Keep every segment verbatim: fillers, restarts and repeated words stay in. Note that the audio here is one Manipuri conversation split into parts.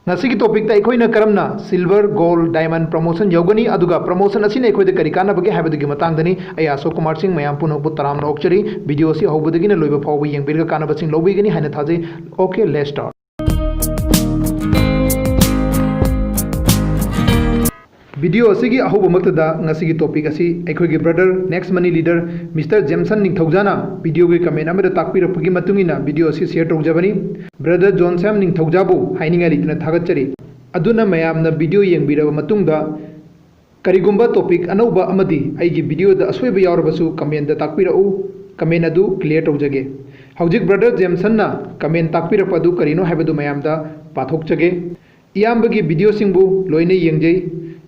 ꯉꯁꯤꯒꯤ ꯇꯣꯄꯤꯛꯇ ꯑꯩꯈꯣꯏꯅ ꯀꯔꯝꯅ ꯁꯤꯜꯚꯔ, ꯒꯣꯜꯗ, ꯗꯥꯏꯃꯟ ꯄ꯭ꯔꯃꯣꯁꯟ ꯌꯧꯒꯅꯤ, ꯑꯗꯨꯒ ꯄ꯭ꯔꯃꯣꯁꯟ ꯑꯁꯤꯅ ꯑꯩꯈꯣꯏꯗ ꯀꯔꯤ ꯀꯥꯟꯅꯕꯒꯦ ꯍꯥꯏꯕꯗꯨꯒꯤ ꯃꯇꯥꯡꯗꯅꯤ꯫ ꯑꯩ ꯑꯁꯣꯛ ꯀꯨꯃꯥꯔ ꯁꯤꯡ ꯃꯌꯥꯝ ꯄꯨꯝꯅꯃꯛꯄꯨ ꯇꯔꯥꯝꯅ ꯑꯣꯛꯆꯔꯤ꯫ ꯚꯤꯗꯤꯑꯣ ꯑꯁꯤ ꯍꯧꯕꯗꯒꯤꯅ ꯂꯣꯏꯕ ꯐꯥꯎꯕ ꯌꯦꯡꯕꯤꯔꯒ ꯀꯥꯟꯅꯕꯁꯤꯡ ꯂꯧꯕꯤꯒꯅꯤ ꯍꯥꯏꯅ ꯊꯥꯖꯩ꯫ Okay, let's start. ꯚꯤꯗꯤꯑꯣ ꯑꯁꯤꯒꯤ ꯑꯍꯧꯕꯃꯛꯇꯗ ꯉꯁꯤꯒꯤ ꯇꯣꯄꯤꯛ ꯑꯁꯤ ꯑꯩꯈꯣꯏꯒꯤ ꯕ꯭ꯔꯗꯔ ꯅꯦꯛꯁ ꯃꯅꯤ ꯂꯤꯗꯔ ꯃꯤꯁꯇꯔ ꯖꯦꯝꯁꯟ ꯅꯤꯡꯊꯧꯖꯥꯅ ꯚꯤꯗꯤꯑꯣꯒꯤ ꯀꯃꯦꯟ ꯑꯃꯗ ꯇꯥꯛꯄꯤꯔꯛꯄꯒꯤ ꯃꯇꯨꯡ ꯏꯟꯅ ꯚꯤꯗꯤꯑꯣ ꯑꯁꯤ ꯁꯤꯌꯔ ꯇꯧꯖꯕꯅꯤ꯫ ꯕ꯭ꯔꯗꯔ ꯖꯣꯟ ꯁꯦꯝ ꯅꯤꯡꯊꯧꯖꯥꯕꯨ ꯍꯥꯏꯅꯤꯡꯉꯥꯏ ꯂꯩꯇꯅ ꯊꯥꯒꯠꯆꯔꯤ꯫ ꯑꯗꯨꯅ ꯃꯌꯥꯝꯅ ꯚꯤꯗꯤꯑꯣ ꯌꯦꯡꯕꯤꯔꯕ ꯃꯇꯨꯡꯗ ꯀꯔꯤꯒꯨꯝꯕ ꯇꯣꯄꯤꯛ ꯑꯅꯧꯕ ꯑꯃꯗꯤ ꯑꯩꯒꯤ ꯚꯤꯗꯤꯑꯣꯗ ꯑꯁꯣꯏꯕ ꯌꯥꯎꯔꯕꯁꯨ ꯀꯃꯦꯟꯗ ꯇꯥꯛꯄꯤꯔꯛꯎ꯫ ꯀꯃꯦꯟ ꯑꯗꯨ ꯀ꯭ꯂꯤꯌꯔ ꯇꯧꯖꯒꯦ꯫ ꯍꯧꯖꯤꯛ ꯕ꯭ꯔꯗꯔ ꯖꯦꯝꯁꯟꯅ ꯀꯃꯦꯟ ꯇꯥꯛꯄꯤꯔꯛꯄ ꯑꯗꯨ ꯀꯔꯤꯅꯣ ꯍꯥꯏꯕꯗꯨ ꯃꯌꯥꯝꯗ ꯄꯥꯊꯣꯛꯆꯒꯦ꯫ ꯏꯌꯥꯝꯕꯒꯤ ꯚꯤꯗꯤꯑꯣꯁꯤꯡꯕꯨ ꯂꯣꯏꯅ ꯌꯦꯡꯖꯩ,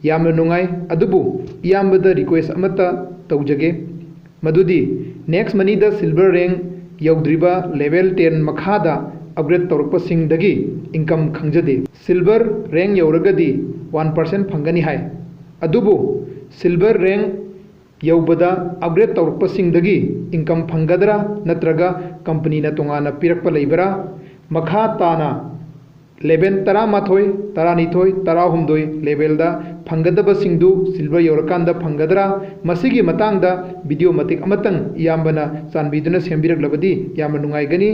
ꯌꯥꯝꯅ ꯅꯨꯡꯉꯥꯏ, ꯑꯗꯨꯕꯨ ꯏꯌꯥꯝꯕꯗ ꯔꯤꯀ꯭ꯋꯦꯁ ꯑꯃꯠꯇ ꯇꯧꯖꯒꯦ, ꯃꯗꯨꯗꯤ ꯅꯦꯛꯁ ꯃꯅꯤꯗ ꯁꯤꯜꯚꯔ ꯔꯦꯡ ꯌꯧꯗ꯭ꯔꯤꯕ ꯂꯦꯚꯦꯜ ꯇꯦꯟ ꯃꯈꯥꯗ ꯑꯞꯒ꯭ꯔꯦꯗ ꯇꯧꯔꯛꯄꯁꯤꯡꯗꯒꯤ ꯏꯟꯀꯝ ꯈꯪꯖꯗꯦ꯫ ꯁꯤꯜꯚꯔ ꯔꯦꯡ ꯌꯧꯔꯒꯗꯤ ꯋꯥꯟ ꯄꯥꯔꯁꯦꯟ ꯐꯪꯒꯅꯤ ꯍꯥꯏ, ꯑꯗꯨꯕꯨ ꯁꯤꯜꯚꯔ ꯔꯦꯡ ꯌꯧꯕꯗ ꯑꯞꯒ꯭ꯔꯦꯗ ꯇꯧꯔꯛꯄꯁꯤꯡꯗꯒꯤ ꯏꯟꯀꯝ ꯐꯪꯒꯗ꯭ꯔꯥ ꯅꯠꯇ꯭ꯔꯒ ꯀꯝꯄꯅꯤꯅ ꯇꯣꯉꯥꯟꯅ ꯄꯤꯔꯛꯄ ꯂꯩꯕ꯭ꯔꯥ? ꯃꯈꯥ ꯇꯥꯅ ꯂꯦꯚꯦꯜ ꯇꯔꯥꯃꯥꯊꯣꯏ, ꯇꯔꯥꯅꯤꯊꯣꯏ, ꯇꯔꯥꯍꯨꯝꯗꯣꯏ ꯂꯦꯚꯦꯜꯗ ꯐꯪꯒꯗꯕꯁꯤꯡꯗꯨ ꯁꯤꯜꯚꯔ ꯌꯧꯔꯀꯥꯟꯗ ꯐꯪꯒꯗ꯭ꯔꯥ? ꯃꯁꯤꯒꯤ ꯃꯇꯥꯡꯗ ꯚꯤꯗꯤꯑꯣ ꯃꯇꯦꯛ ꯑꯃꯇꯪ ꯏꯌꯥꯝꯕꯅ ꯆꯥꯟꯕꯤꯗꯨꯅ ꯁꯦꯝꯕꯤꯔꯛꯂꯕꯗꯤ ꯌꯥꯝꯅ ꯅꯨꯡꯉꯥꯏꯒꯅꯤ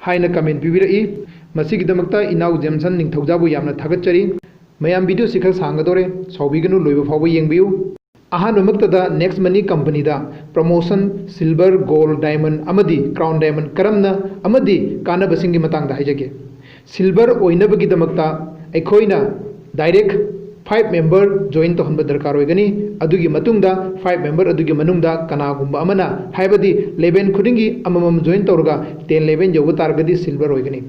ꯍꯥꯏꯅ ꯀꯃꯦꯟ ꯄꯤꯕꯤꯔꯛꯏ꯫ ꯃꯁꯤꯒꯤꯗꯃꯛꯇ ꯏꯅꯥꯎ ꯖꯦꯝꯁꯟ ꯅꯤꯡꯊꯧꯖꯥꯕꯨ ꯌꯥꯝꯅ ꯊꯥꯒꯠꯆꯔꯤ꯫ ꯃꯌꯥꯝ, ꯚꯤꯗꯤꯑꯣꯁꯤ ꯈꯔ ꯁꯥꯡꯒꯗꯧꯔꯦ, ꯁꯥꯎꯕꯤꯒꯅꯨ, ꯂꯣꯏꯕ ꯐꯥꯎꯕ ꯌꯦꯡꯕꯤꯌꯨ꯫ ꯑꯍꯥꯟꯕꯃꯛꯇꯗ ꯅꯦꯛꯁ ꯃꯅꯤ ꯀꯝꯄꯅꯤꯗ ꯄ꯭ꯔꯃꯣꯁꯟ ꯁꯤꯜꯚꯔ, ꯒꯣꯜꯗ, ꯗꯥꯏꯃꯟ ꯑꯃꯗꯤ ꯀ꯭ꯔꯥꯎꯟ ꯗꯥꯏꯃꯟ ꯀꯔꯝꯅ ꯑꯃꯗꯤ ꯀꯥꯟꯅꯕꯁꯤꯡꯒꯤ ꯃꯇꯥꯡꯗ ꯍꯥꯏꯖꯒꯦ꯫ ꯁꯤꯜꯚꯔ ꯑꯣꯏꯅꯕꯒꯤꯗꯃꯛꯇ ꯑꯩꯈꯣꯏꯅ ꯗꯥꯏꯔꯦꯛ ꯐꯥꯏꯚ ꯃꯦꯝꯕꯔ ꯖꯣꯏꯟ ꯇꯧꯍꯟꯕ ꯗꯔꯀꯥꯔ ꯑꯣꯏꯒꯅꯤ꯫ ꯑꯗꯨꯒꯤ ꯃꯇꯨꯡꯗ ꯐꯥꯏꯚ ꯃꯦꯝꯕꯔ ꯑꯗꯨꯒꯤ ꯃꯅꯨꯡꯗ ꯀꯅꯥꯒꯨꯝꯕ ꯑꯃꯅ, ꯍꯥꯏꯕꯗꯤ ꯂꯦꯚꯦꯜ ꯈꯨꯗꯤꯡꯒꯤ ꯑꯃꯃꯝ ꯖꯣꯏꯟ ꯇꯧꯔꯒ ꯇꯦꯟ ꯂꯦꯚꯦꯜ ꯌꯧꯕ ꯇꯥꯔꯒꯗꯤ ꯁꯤꯜꯚꯔ ꯑꯣꯏꯒꯅꯤ꯫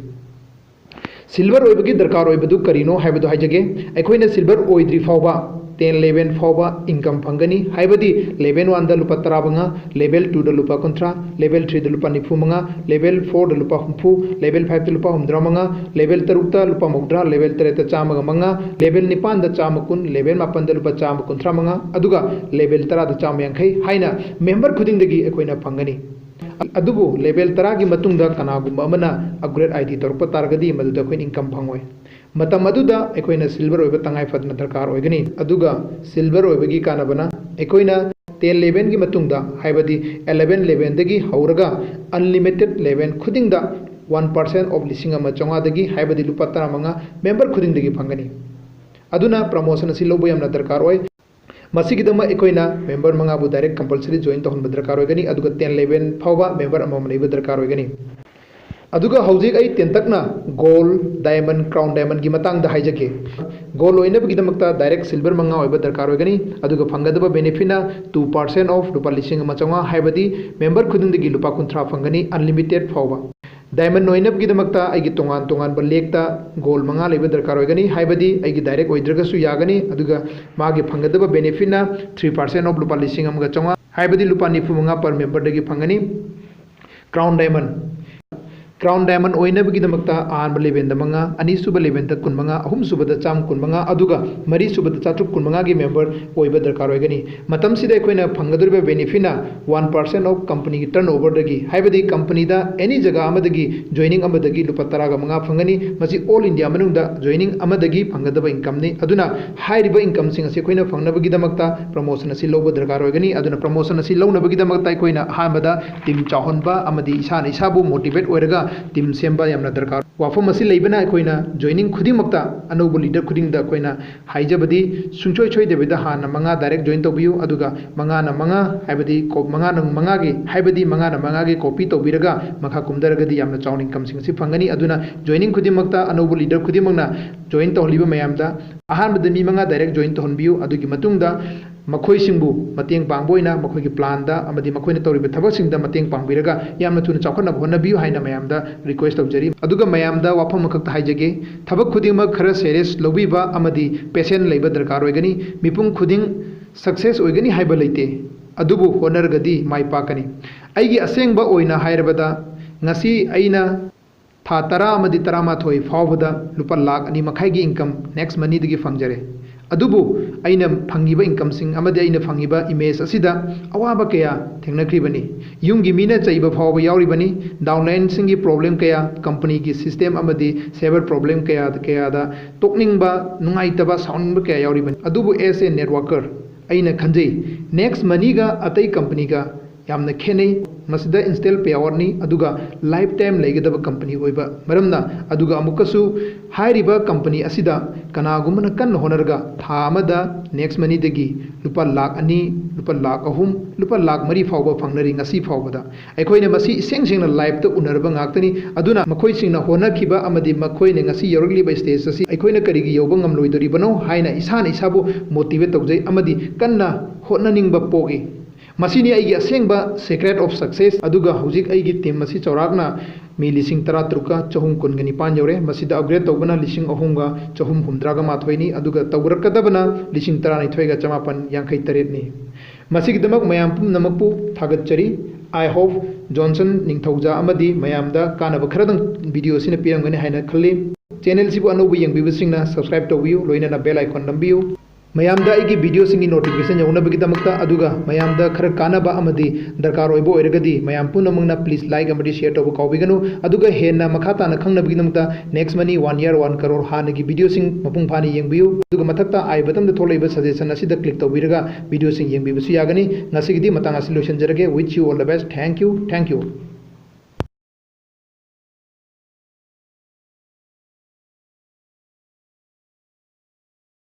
ꯁꯤꯜꯚꯔ ꯑꯣꯏꯕꯒꯤ ꯗꯔꯀꯥꯔ ꯑꯣꯏꯕꯗꯨ ꯀꯔꯤꯅꯣ ꯍꯥꯏꯕꯗꯨ ꯍꯥꯏꯖꯒꯦ꯫ ꯑꯩꯈꯣꯏꯅ ꯁꯤꯜꯚꯔ ꯑꯣꯏꯗ꯭ꯔꯤ ꯐꯥꯎꯕ ꯇꯦꯟ ꯂꯦꯚꯦꯜ ꯐꯥꯎꯕ ꯏꯟꯀꯝ ꯐꯪꯒꯅꯤ, ꯍꯥꯏꯕꯗꯤ ꯂꯦꯚꯦꯜ ꯋꯥꯟꯗ ꯂꯨꯄꯥ ꯇꯔꯥꯃꯉꯥ, ꯂꯦꯚꯦꯜ ꯇꯨꯗ ꯂꯨꯄꯥ ꯀꯨꯟꯊ꯭ꯔꯥ, ꯂꯦꯚꯦꯜ ꯊ꯭ꯔꯤꯗ ꯂꯨꯄꯥ ꯅꯤꯐꯨ ꯃꯉꯥ, ꯂꯦꯚꯦꯜ ꯐꯣꯔꯗ ꯂꯨꯄꯥ ꯍꯨꯝꯐꯨ, ꯂꯦꯚꯦꯜ ꯐꯥꯏꯚꯇ ꯂꯨꯄꯥ ꯍꯨꯝꯗ꯭ꯔꯥ ꯃꯉꯥ, ꯂꯦꯚꯦꯜ ꯇꯔꯨꯛꯇ ꯂꯨꯄꯥ ꯃꯧꯗ꯭ꯔꯥ, ꯂꯦꯚꯦꯜ ꯇꯔꯦꯠꯇ ꯆꯥꯝꯃꯒ ꯃꯉꯥ, ꯂꯦꯚꯦꯜ ꯅꯤꯄꯥꯟꯗ ꯆꯥꯝꯃ ꯀꯨꯟ, ꯂꯦꯚꯦꯜ ꯃꯥꯄꯟꯗ ꯂꯨꯄꯥ ꯆꯥꯝꯃ ꯀꯨꯟꯊ꯭ꯔꯥ ꯃꯉꯥ, ꯑꯗꯨꯒ ꯂꯦꯚꯦꯜ ꯇꯔꯥꯗ ꯆꯥꯝꯃ ꯌꯥꯡꯈꯩ ꯍꯥꯏꯅ ꯃꯦꯝꯕꯔ ꯈꯨꯗꯤꯡꯗꯒꯤ ꯑꯩꯈꯣꯏꯅ ꯐꯪꯒꯅꯤ꯫ ꯑꯗꯨꯕꯨ level ꯇꯔꯥꯒꯤ ꯃꯇꯨꯡꯗ ꯀꯅꯥꯒꯨꯝꯕ ꯑꯃꯅ upgrade I D ꯇꯧꯔꯛꯄ ꯇꯥꯔꯒꯗꯤ ꯃꯗꯨꯗ ꯑꯩꯈꯣꯏꯅ income ꯐꯪꯉꯣꯏ꯫ ꯃꯇꯝ ꯑꯗꯨꯗ ꯑꯩꯈꯣꯏꯅ silver ꯑꯣꯏꯕ ꯇꯉꯥꯏ ꯐꯗꯅ ꯗꯔꯀꯥꯔ ꯑꯣꯏꯒꯅꯤ꯫ ꯑꯗꯨꯒ silver ꯑꯣꯏꯕꯒꯤ ꯀꯥꯟꯅꯕꯅ ꯑꯩꯈꯣꯏꯅ ten levelꯒꯤ ꯃꯇꯨꯡꯗ, ꯍꯥꯏꯕꯗꯤ eleven levelꯗꯒꯤ ꯍꯧꯔꯒ unlimited level ꯈꯨꯗꯤꯡꯗ one percent of ꯂꯤꯁꯤꯡ ꯑꯃ ꯆꯥꯝꯃꯉꯥꯗꯒꯤ, ꯍꯥꯏꯕꯗꯤ ꯂꯨꯄꯥ ꯇꯔꯥꯃꯉꯥ member ꯈꯨꯗꯤꯡꯗꯒꯤ ꯐꯪꯒꯅꯤ꯫ ꯑꯗꯨꯅ promotion ꯑꯁꯤ ꯂꯧꯕ ꯌꯥꯝꯅ ꯗꯔꯀꯥꯔ ꯑꯣꯏ꯫ ꯃꯁꯤꯒꯤꯗꯃꯛ ꯑꯩꯈꯣꯏꯅ member ꯃꯉꯥꯕꯨ direct compulsory join ꯇꯧꯍꯟꯕ ꯗꯔꯀꯥꯔ ꯑꯣꯏꯒꯅꯤ, ꯑꯗꯨꯒ ten level ꯐꯥꯎꯕ member ꯑꯃꯃꯝ ꯂꯩꯕ ꯗꯔꯀꯥꯔ ꯑꯣꯏꯒꯅꯤ꯫ ꯑꯗꯨꯒ ꯍꯧꯖꯤꯛ ꯑꯩ ꯇꯦꯟꯇꯛꯅ gold, diamond, crown diamondꯒꯤ ꯃꯇꯥꯡꯗ ꯍꯥꯏꯖꯒꯦ꯫ Gold ꯑꯣꯏꯅꯕꯒꯤꯗꯃꯛꯇ direct silver ꯃꯉꯥ ꯑꯣꯏꯕ ꯗꯔꯀꯥꯔ ꯑꯣꯏꯒꯅꯤ, ꯑꯗꯨꯒ ꯐꯪꯒꯗꯕ benefitꯅ two percent of ꯂꯨꯄꯥ ꯂꯤꯁꯤꯡ ꯑꯃ ꯆꯥꯝꯃꯉꯥ, ꯍꯥꯏꯕꯗꯤ member ꯈꯨꯗꯤꯡꯗꯒꯤ ꯂꯨꯄꯥ ꯀꯨꯟꯊ꯭ꯔꯥ ꯐꯪꯒꯅꯤ unlimited ꯐꯥꯎꯕ꯫ Diamond ꯑꯣꯏꯅꯕꯒꯤꯗꯃꯛꯇ ꯑꯩꯒꯤ ꯇꯣꯉꯥꯟ ꯇꯣꯉꯥꯟꯕ ꯂꯦꯛꯇ gold ꯃꯉꯥ ꯂꯩꯕ ꯗꯔꯀꯥꯔ ꯑꯣꯏꯒꯅꯤ, ꯍꯥꯏꯕꯗꯤ ꯑꯩꯒꯤ direct ꯑꯣꯏꯗ꯭ꯔꯒꯁꯨ ꯌꯥꯒꯅꯤ, ꯑꯗꯨꯒ ꯃꯥꯒꯤ ꯐꯪꯒꯗꯕ benefitꯅ three percent of ꯂꯨꯄꯥ ꯂꯤꯁꯤꯡ ꯑꯃꯒ ꯆꯥꯝꯃꯉꯥ, ꯍꯥꯏꯕꯗꯤ ꯂꯨꯄꯥ ꯅꯤꯐꯨ ꯃꯉꯥ per memberꯗꯒꯤ ꯐꯪꯒꯅꯤ꯫ Crown diamond, crown diamond ꯑꯣꯏꯅꯕꯒꯤꯗꯃꯛꯇ ꯑꯍꯥꯟꯕ levelꯗ ꯃꯉꯥ, ꯑꯅꯤꯁꯨꯕ levelꯗ ꯀꯨꯟꯃꯉꯥ, ꯑꯍꯨꯝꯁꯨꯕꯗ ꯆꯥꯝꯃ ꯀꯨꯟꯃꯉꯥ, ꯑꯗꯨꯒ ꯃꯔꯤꯁꯨꯕꯗ ꯆꯥꯇ꯭ꯔꯨꯛ ꯀꯨꯟꯃꯉꯥꯒꯤ member ꯑꯣꯏꯕ ꯗꯔꯀꯥꯔ ꯑꯣꯏꯒꯅꯤ꯫ ꯃꯇꯝꯁꯤꯗ ꯑꯩꯈꯣꯏꯅ ꯐꯪꯒꯗꯧꯔꯤꯕ benefitꯅ one percent of companyꯒꯤ turnoverꯗꯒꯤ, ꯍꯥꯏꯕꯗꯤ companyꯗ any ꯖꯒꯥ ꯑꯃꯗꯒꯤ joining ꯑꯃꯗꯒꯤ ꯂꯨꯄꯥ ꯇꯔꯥꯒ ꯃꯉꯥ ꯐꯪꯒꯅꯤ꯫ ꯃꯁꯤ all India ꯃꯅꯨꯡꯗ joining ꯑꯃꯗꯒꯤ ꯐꯪꯒꯗꯕ incomeꯅꯤ꯫ ꯑꯗꯨꯅ ꯍꯥꯏꯔꯤꯕ incomeꯁꯤꯡ ꯑꯁꯤ ꯑꯩꯈꯣꯏꯅ ꯐꯪꯅꯕꯒꯤꯗꯃꯛꯇ promotion ꯑꯁꯤ ꯂꯧꯕ ꯗꯔꯀꯥꯔ ꯑꯣꯏꯒꯅꯤ꯫ ꯑꯗꯨꯅ promotion ꯑꯁꯤ ꯂꯧꯅꯕꯒꯤꯗꯃꯛꯇ ꯑꯩꯈꯣꯏꯅ ꯑꯍꯥꯟꯕꯗ team ꯆꯥꯎꯍꯟꯕ ꯑꯃꯗꯤ ꯏꯁꯥꯅ ꯏꯁꯥꯕꯨ motivate ꯑꯣꯏꯔꯒ team ꯁꯦꯝꯕ ꯌꯥꯝꯅ ꯗꯔꯀꯥꯔ꯫ ꯋꯥꯐꯝ ꯑꯁꯤ ꯂꯩꯕꯅ ꯑꯩꯈꯣꯏꯅ joining ꯈꯨꯗꯤꯡꯃꯛꯇ ꯑꯅꯧꯕ leader ꯈꯨꯗꯤꯡꯗ ꯑꯩꯈꯣꯏꯅ ꯍꯥꯏꯖꯕꯗꯤ ꯁꯨꯡꯁꯣꯏ ꯁꯣꯏꯗꯕꯤꯗ ꯍꯥꯟꯅ ꯃꯉꯥ direct join ꯇꯧꯕꯤꯌꯨ, ꯑꯗꯨꯒ ꯃꯉꯥꯅ ꯃꯉꯥ, ꯍꯥꯏꯕꯗꯤ ꯀꯣ-, ꯃꯉꯥꯅ ꯃꯉꯥꯒꯤ, ꯍꯥꯏꯕꯗꯤ ꯃꯉꯥꯅ ꯃꯉꯥꯒꯤ copy ꯇꯧꯕꯤꯔꯒ ꯃꯈꯥ ꯀꯨꯝꯊꯔꯒꯗꯤ ꯌꯥꯝꯅ ꯆꯥꯎꯅ incomeꯁꯤꯡ ꯑꯁꯤ ꯐꯪꯒꯅꯤ꯫ ꯑꯗꯨꯅ joining ꯈꯨꯗꯤꯡꯃꯛꯇ ꯑꯅꯧꯕ leader ꯈꯨꯗꯤꯡꯃꯛꯅ join ꯇꯧꯍꯜꯂꯤꯕ ꯃꯌꯥꯝꯗ ꯑꯍꯥꯟꯕꯗ ꯃꯤ ꯃꯉꯥ direct join ꯇꯧꯍꯟꯕꯤꯌꯨ, ꯑꯗꯨꯒꯤ ꯃꯇꯨꯡꯗ ꯃꯈꯣꯏꯁꯤꯡꯕꯨ ꯃꯇꯦꯡ ꯄꯥꯡꯕ ꯑꯣꯏꯅ ꯃꯈꯣꯏꯒꯤ planꯗ ꯑꯃꯗꯤ ꯃꯈꯣꯏꯅ ꯇꯧꯔꯤꯕ ꯊꯕꯛꯁꯤꯡꯗ ꯃꯇꯦꯡ ꯄꯥꯡꯕꯤꯔꯒ ꯌꯥꯝꯅ ꯊꯨꯅ ꯆꯥꯎꯈꯠꯅꯕ ꯍꯣꯠꯅꯕꯤꯌꯨ ꯍꯥꯏꯅ ꯃꯌꯥꯝꯗ request ꯇꯧꯖꯔꯤ꯫ ꯑꯗꯨꯒ ꯃꯌꯥꯝꯗ ꯋꯥꯐꯝ ꯑꯃꯈꯛꯇ ꯍꯥꯏꯖꯒꯦ, ꯊꯕꯛ ꯈꯨꯗꯤꯡꯃꯛ ꯈꯔ serious ꯂꯧꯕꯤꯕ ꯑꯃꯗꯤ patient ꯂꯩꯕ ꯗꯔꯀꯥꯔ ꯑꯣꯏꯒꯅꯤ꯫ ꯃꯤꯄꯨꯝ ꯈꯨꯗꯤꯡ success ꯑꯣꯏꯒꯅꯤ ꯍꯥꯏꯕ ꯂꯩꯇꯦ, ꯑꯗꯨꯕꯨ ꯍꯣꯠꯅꯔꯒꯗꯤ ꯃꯥꯏ ꯄꯥꯛꯀꯅꯤ꯫ ꯑꯩꯒꯤ ꯑꯁꯦꯡꯕ ꯑꯣꯏꯅ ꯍꯥꯏꯔꯕꯗ, ꯉꯁꯤ ꯑꯩꯅ ꯊꯥ ꯇꯔꯥ ꯑꯃꯗꯤ ꯇꯔꯥꯃꯥꯊꯣꯏ ꯐꯥꯎꯕꯗ ꯂꯨꯄꯥ ꯂꯥꯈ ꯑꯅꯤ ꯃꯈꯥꯏꯒꯤ income Next Moneyꯗꯒꯤ ꯐꯪꯖꯔꯦ꯫ ꯑꯗꯨꯕꯨ ꯑꯩꯅ ꯐꯪꯉꯤꯕ incomeꯁꯤꯡ ꯑꯃꯗꯤ ꯑꯩꯅ ꯐꯪꯉꯤꯕ image ꯑꯁꯤꯗ ꯑꯋꯥꯕ ꯀꯌꯥ ꯊꯦꯡꯅꯈ꯭ꯔꯤꯕꯅꯤ꯫ ꯌꯨꯝꯒꯤ ꯃꯤꯅ ꯆꯩꯕ ꯐꯥꯎꯕ ꯌꯥꯎꯔꯤꯕꯅꯤ꯫ Downlineꯁꯤꯡꯒꯤ problem ꯀꯌꯥ, companyꯒꯤ system ꯑꯃꯗꯤ cyber problem ꯀꯌꯥ ꯀꯌꯥꯗ ꯇꯣꯛꯅꯤꯡꯕ, ꯅꯨꯡꯉꯥꯏꯇꯕ, ꯁꯥꯎꯅꯤꯡꯕ ꯀꯌꯥ ꯌꯥꯎꯔꯤꯕꯅꯤ꯫ ꯑꯗꯨꯕꯨ as a networker ꯑꯩꯅ ꯈꯟꯖꯩ, Next Moneyꯒ ꯑꯇꯩ companyꯒ ꯌꯥꯝꯅ ꯈꯦꯠꯅꯩ꯫ ꯃꯁꯤꯗ instant payoutꯅꯤ, ꯑꯗꯨꯒ lifetime ꯂꯩꯒꯗꯕ company ꯑꯣꯏꯕ ꯃꯔꯝꯅ꯫ ꯑꯗꯨꯒ ꯑꯃꯨꯛꯀꯁꯨ ꯍꯥꯏꯔꯤꯕ company ꯑꯁꯤꯗ ꯀꯅꯥꯒꯨꯝꯕꯅ ꯀꯟꯅ ꯍꯣꯠꯅꯔꯒ ꯊꯥ ꯑꯃꯗ Next Moneyꯗꯒꯤ ꯂꯨꯄꯥ ꯂꯥꯈ ꯑꯅꯤ, ꯂꯨꯄꯥ ꯂꯥꯈ ꯑꯍꯨꯝ, ꯂꯨꯄꯥ ꯂꯥꯈ ꯃꯔꯤ ꯐꯥꯎꯕ ꯐꯪꯅꯔꯤ ꯉꯁꯤ ꯐꯥꯎꯕꯗ꯫ ꯑꯩꯈꯣꯏꯅ ꯃꯁꯤ ꯏꯁꯦꯡ ꯁꯦꯡꯅ liveꯇ ꯎꯅꯔꯕ ꯉꯥꯛꯇꯅꯤ꯫ ꯑꯗꯨꯅ ꯃꯈꯣꯏꯁꯤꯡꯅ ꯍꯣꯠꯅꯈꯤꯕ ꯑꯃꯗꯤ ꯃꯈꯣꯏꯅ ꯉꯁꯤ ꯌꯧꯔꯛꯂꯤꯕ stage ꯑꯁꯤ ꯑꯩꯈꯣꯏꯅ ꯀꯔꯤꯒꯤ ꯌꯧꯕ ꯉꯝꯂꯣꯏꯗꯣꯔꯤꯕꯅꯣ ꯍꯥꯏꯅ ꯏꯁꯥꯅ ꯏꯁꯥꯕꯨ motivate ꯇꯧꯖꯩ ꯑꯃꯗꯤ ꯀꯟꯅ ꯍꯣꯠꯅꯅꯤꯡꯕ ꯄꯣꯛꯏ꯫ ꯃꯁꯤꯅꯤ ꯑꯩꯒꯤ ꯑꯁꯦꯡꯕ secret of success꯫ ꯑꯗꯨꯒ ꯍꯧꯖꯤꯛ ꯑꯩꯒꯤ team ꯑꯁꯤ ꯆꯥꯎꯔꯥꯛꯅ ꯃꯤ ꯂꯤꯁꯤꯡ ꯇꯔꯥ ꯇꯔꯨꯛꯀ ꯆꯍꯨꯝ ꯀꯨꯟꯒ ꯅꯤꯄꯥꯟ ꯌꯧꯔꯦ꯫ ꯃꯁꯤꯗ upgrade ꯇꯧꯕꯅ ꯂꯤꯁꯤꯡ ꯑꯍꯨꯝꯒ ꯆꯍꯨꯝ ꯍꯨꯝꯗ꯭ꯔꯥꯒ ꯃꯥꯊꯣꯏꯅꯤ, ꯑꯗꯨꯒ ꯇꯧꯔꯛꯀꯗꯕꯅ ꯂꯤꯁꯤꯡ ꯇꯔꯥꯅꯤꯊꯣꯏꯒ ꯆꯃꯥꯄꯟ ꯌꯥꯡꯈꯩ ꯇꯔꯦꯠꯅꯤ꯫ ꯃꯁꯤꯒꯤꯗꯃꯛ ꯃꯌꯥꯝ ꯄꯨꯝꯅꯃꯛꯄꯨ ꯊꯥꯒꯠꯆꯔꯤ꯫ I hope Johnson ꯅꯤꯡꯊꯧꯖꯥ ꯑꯃꯗꯤ ꯃꯌꯥꯝꯗ ꯀꯥꯟꯅꯕ ꯈꯔꯗꯪ video ꯑꯁꯤꯅ ꯄꯤꯔꯝꯒꯅꯤ ꯍꯥꯏꯅ ꯈꯜꯂꯤ꯫ Channelꯁꯤꯕꯨ ꯑꯅꯧꯕ ꯌꯦꯡꯕꯤꯕꯁꯤꯡꯅ subscribe ꯇꯧꯕꯤꯌꯨ, ꯂꯣꯏꯅꯅ bell icon ꯅꯝꯕꯤꯌꯨ꯫ ꯃꯌꯥꯝꯗ ꯑꯩꯒꯤ videoꯁꯤꯡꯒꯤ notification ꯌꯧꯅꯕꯒꯤꯗꯃꯛꯇ, ꯑꯗꯨꯒ ꯃꯌꯥꯝꯗ ꯈꯔ ꯀꯥꯟꯅꯕ ꯑꯃꯗꯤ ꯗꯔꯀꯥꯔ ꯑꯣꯏꯕ ꯑꯣꯏꯔꯒꯗꯤ, ꯃꯌꯥꯝ ꯄꯨꯝꯅꯃꯛꯅ please like ꯑꯃꯗꯤ share ꯇꯧꯕ ꯀꯥꯎꯕꯤꯒꯅꯨ꯫ ꯑꯗꯨꯒ ꯍꯦꯟꯅ ꯃꯈꯥ ꯇꯥꯅ ꯈꯪꯅꯕꯒꯤꯗꯃꯛꯇ Next Money One Year One Crore ꯍꯥꯟꯅꯒꯤ videoꯁꯤꯡ ꯃꯄꯨꯡ ꯐꯥꯅ ꯌꯦꯡꯕꯤꯌꯨ꯫ ꯑꯗꯨꯒ ꯃꯊꯛꯇ I buttonꯗ ꯊꯣꯛꯂꯛꯏꯕ suggestion ꯑꯁꯤꯗ click ꯇꯧꯕꯤꯔꯒ videoꯁꯤꯡ ꯌꯦꯡꯕꯤꯕꯁꯨ ꯌꯥꯒꯅꯤ꯫ ꯉꯁꯤꯒꯤꯗꯤ ꯃꯇꯥꯡ ꯑꯁꯤ ꯂꯣꯏꯁꯤꯟꯖꯔꯒꯦ꯫ Wish you all the best. Thank you. Thank you.